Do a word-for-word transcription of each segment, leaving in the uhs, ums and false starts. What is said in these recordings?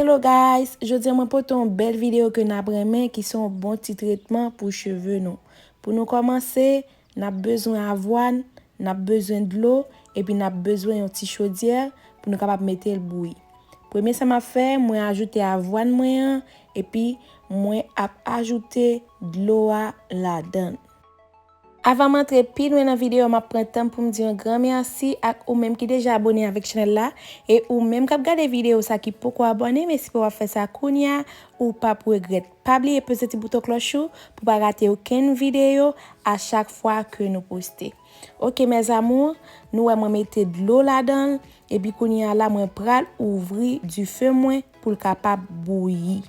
Hello guys, jodi a mwen pote yon bèl videyo ke n ap renmen ki se yon bon ti tretman pou cheve nou. Pou nou kòmanse, n ap bezwen avwàn, n ap bezwen dlo, epi n ap bezwen yon ti chodyè pou nou kapab mete l bouyi. Premye sa m ap fè, mwen ajoute avwàn mwen an, epi mwen ap ajoute dlo a ladan l. Avan m antre pi lwen nan videyo, m ap pran tan pou m di yon gran mèsi ak ou menm ki deja abòne avèk chanèl la, e ou menm k ap gade videyo sa ki poko abòne, mèsi pou w ap fè sa kounye a, ou p ap regrèt. Pa bliye peze ti bouton klòch ou pou pa rate okenn videyo a chak fwa ke nou poste. Oke, mes amours, nou wè mwen mete dlo ladan l, epi kounye a la mwen pral ouvri dife mwen pou l kapab bouyi.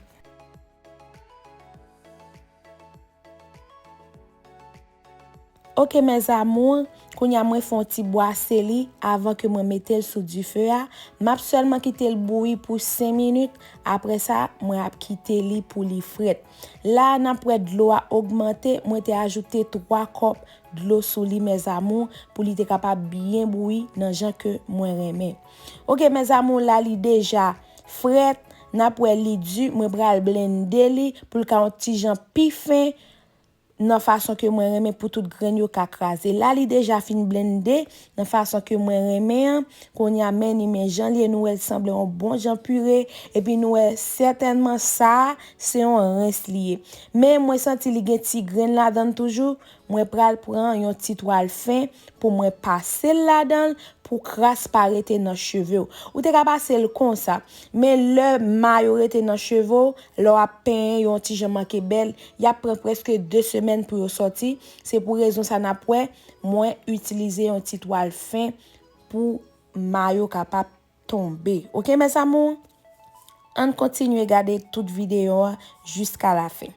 Oke, mes amours, kounye a mwen fè yon ti bwase li avan ke mwen mete l sou dife a. M ap sèlman kite l bouyi pou senk minit. Apre sa, mwen ap kite li pou li frèt. La, n ap wè dlo a ogmante. Mwen te ajoute twa kòp dlo sou li, mes amours, pou li te kapab byen bouyi nan jan ke mwen renmen. Oke, mes amours, la li deja frèt. N ap wè li di, mwen pral blende li pou l ka yon ti jan pi fen. Nan fason ke mwen renmen pou tout grenn yo ka kraze. La li deja fin blende nan fason ke mwen renmen an. Kounye a men ni men jan li ye, nou wè l sanble yon bon jan pire, epi nou wè sètènman sa a se yon rens li ye. Men mwen santi li gen ti grenn ladan l toujou, mwen pral pran yon ti twal fen pou mwen pase l ladan l pou kras pa rete nan cheve w. Ou te ka pase l konsa, men lè may yo rete nan cheve w, lè w ap penyen yo yon ti jan manke bèl, y ap pran prèske de semèn pou yo sòti. Se pou rezon sa n ap wè mwen itilize yon ti twal fen pou may yo kapab tonbe. Oke, mes amours? Ann kontinye gade tout videyo a jiska lafen.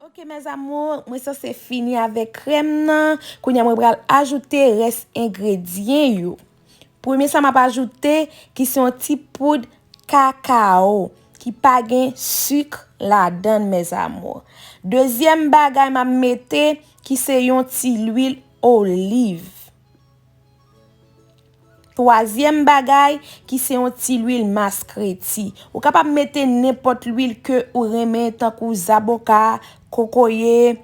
Oke, mes amours, mwen sanse fini avèk krèm nan. Kounye a, mwen pral ajoute rès engredyan yo. Premye sa m ap ajoute, ki se yon ti poud kakao, ki pa gen sik ladan l, mes amours. Dezyèm bagay m ap mete, ki se yon ti lwil oliv. Twazyèm bagay ki se yon ti lwil maskreti. Ou kapab mete nenpòt lwil ke ou renmen, tankou zaboka, kokoye,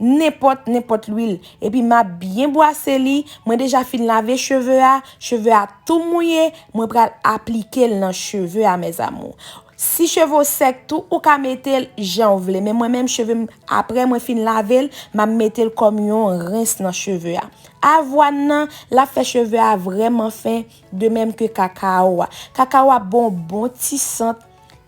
nenpòt, nenpòt lwil. Epi m ap byen bwase li. Mwen deja fin lave cheve a. Cheve a tou mouye. Mwen pral aplike l nan cheve a, mes amours. Si cheve w sèk tou, ou ka mete l jan w vle. Men mwen menm, cheve m, apre mwen fin lave l, m ap mete l kòm yon rens nan cheve a. Avwàn nan, l ap fè cheve a vrèman fen, de menm ke kakao a. Kakao a bon, bon ti sant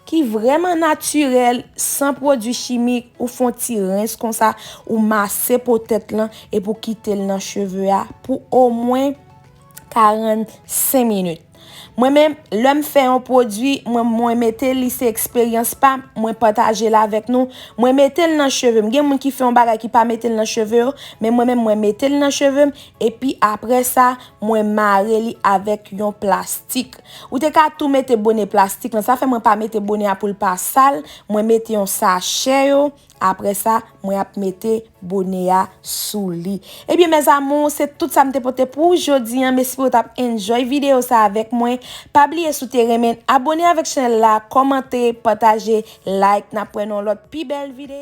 ki vrèman natirèl, san pwodui chimik. Ou fè yon ti rens konsa, ou mase po tèt lan, epi w kite l nan cheve a pou omwen karannsenk minit. Mwen menm, lè m fè yon pwodui, mwen, mwen mete l, li se eksperyans pa m, mwen pataje l avèk nou. Mwen mete l nan cheve m. Gen moun ki fè yon bagay ki pa mete l nan cheve yo, men mwen menm, mwen mete l nan cheve m, epi apre sa, mwen mare li avèk yon plastik. Ou te ka tou mete bone plastik lan, sa fè mwen pa mete bone a pou l pa sal, mwen mete yon sachè yo, apre sa, mwen ap mete bone a sou li. Ebyen, mes amours, se tout sa m te pote pou ou jodi an. M espere w t ap enjoy videyo sa avèk mwen. Pa bliye, si w te renmen, abone avèk chanèl la, kòmante, pataje, like. N ap wè nan yon lòt pi bèl videyo.